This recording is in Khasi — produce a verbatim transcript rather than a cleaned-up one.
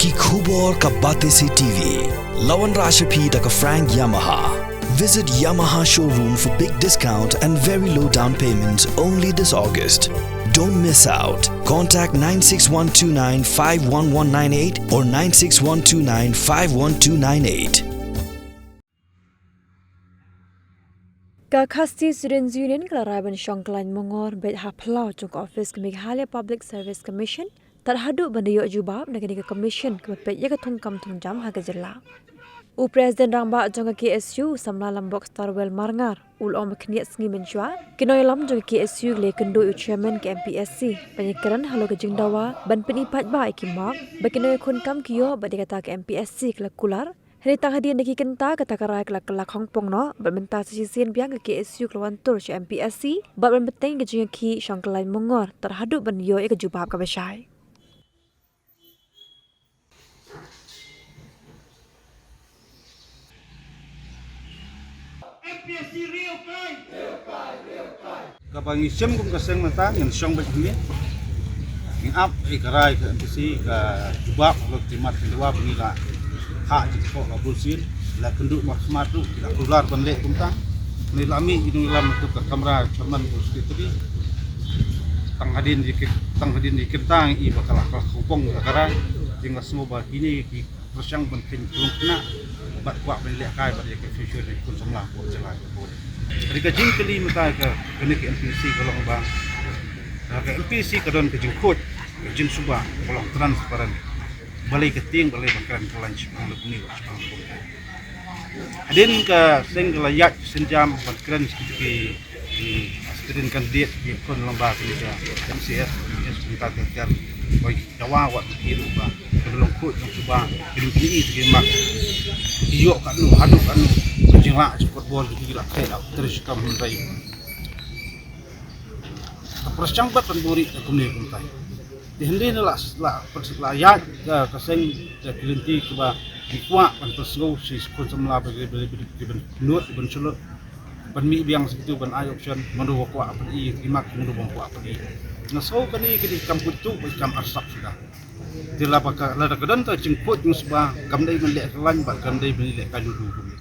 Ki khubor ka Batesi T V. La wanrah sha phi da ka Frank Yamaha. Visit Yamaha showroom for big discount and very low down payments only this August. Don't miss out. Contact nine six one two nine five one one nine eight or nine six one two nine five one two nine eight. Ka Khasi Students Union ka la rai ban shong khlaiñ mongor beit ha phyllaw jong ka office ka Meghalaya Public Service Commission tad haduh ban da ïoh jubab na kane ka commission kaba peit ïa ka thungkam thungjam ha ka jylla. U President Rangbah jong ka K S U, u samla Lambok Starwell Marngar, u la ong ba khyndiat sngi mynshuwa ki nongïalam jong ka K S U ki la ïakynduh ïa u Chairman ka M P S C ban ïakren halor ka jingdawa ban pyni paidbah ïa ki mark ba ki nongïakhunkam ki ïoh bad ïa kata ka M P S C ka la kular. Hynrei tang hadien da ki kynta kata ka rai ka la kylla khongpong noh bad mynta sa shisien biang ka K S U ka la wan tur sha M P S C bad ban bteng ka jingïakhih shong khlaiñ mongor tad haduh ban ïoh ïa ka jubab kaba shai. Kaba ngi shem kum ka seng mynta ngin shong beit hangne. Ngi ap ïa ka rai ka M P S C ka jubab halor ki mat ki dawa ba ngi la hap jingthoh la bun sien, la kynduh markhmat ruh ki la kular ban leh kumta. Ngi la mih ki nongïalam naduh ka kamra chairman bad secretary. Tang hadien ïa ki, tang hadien ïa ki kynta ngi i ba ka la, ka la khongpong ka rai. Te nga sngew ba kine ki pyrshang ban kheiñ khyndiat bad kwah ban lehkai bad ïa ka future jong ki khun samla hapoh jylla jong ka. Hynrei ka jingkylli mynta ka, kane ka M P S C ka long ba, ka M P S C ka don ka jingkhuid, ka jingsuba, ka long transparent. Balei ka tieng, balei ba kren khlaiñ shaphang la kumne bad shaphang la kumne. Hadien ka seng ka la ïaid synjam ban kren sha ki, ki aspiring candidate ki khun lyngba kane ka M C S, M C S kumta ka kren. Ba dawa wat ki ruh ba ka long coach jong suba, ki dang ki i ki mak. Ki ïoh katno, haduh katno, ka jinglah sport ball ki la khet ap terus kam hynrei. Ka pyrshang bad ban buhrieh ka kumne kumtai. Te hynrei ne la, la, la ïaid ka, ka seng ka lynti kaba ki kwah ban pynsngew sha ki khun samla ba ki, ba ki, ba ki ban nud, ban shlur. Ban mih biang sha kitu ban ai option, mano ba kwah pyni, ki mak mano ba kwah pyni. Nga sngew kane ka dei kam kut tu, ba kam arsap suda. Te lada ka, lada ka don ka jingkhuid jong suba, kam dei ban leh khlaiñ bad kam dei ban leh ka lulu kumne.